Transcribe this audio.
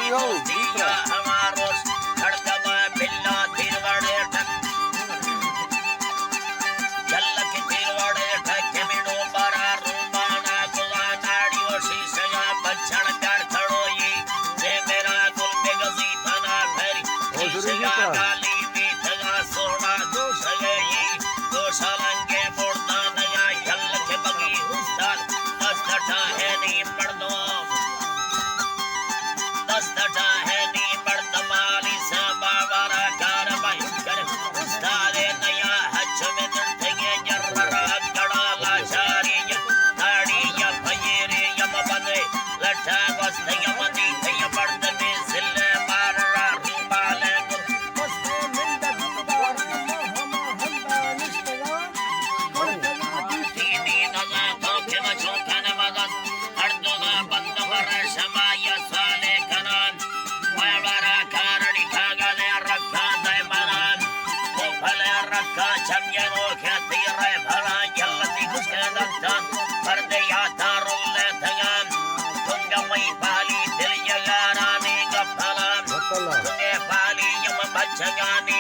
ہمارو کھڑکما بلا تیر وڑے ٹک۔ جلک تیر وڑے ٹک، مینو برا رومانا گلا ناڑی و شیشگا بچڑ کر کھڑوئی۔ جے میرا گل بگزی تھنا پھری، شیشگا گالی میتگا سوڑا دوشگئی۔ دوشالنگے مردانگا جلک بگی استاد، دست ٹاہے نی مردم۔ دست ٹاہے نی مردمانی سبا بارا کار بہی کر۔ استاد نیا حج میں درتگے جر را گڑا لاچاری یا تاڑی یا پھیرے یا مبندے۔ لٹا گوست یا مدی یا مردمی ذل بار را رومال گل۔ دینی نزا تو کہ مچو کن مدد۔ ہر دو دا بند بر شما یا سالے کنان۔ مئے برا کارڑی کاگدے رکھا دے بران۔ او پھلے رکھا چم جنو کہ تیرے بھران۔ جلتی کچھ کے دستان پر دے یا تارو لے تگان۔ تنگ مئی پالی دل یگارانی گپلان۔ تنگے پالی یم بچگانی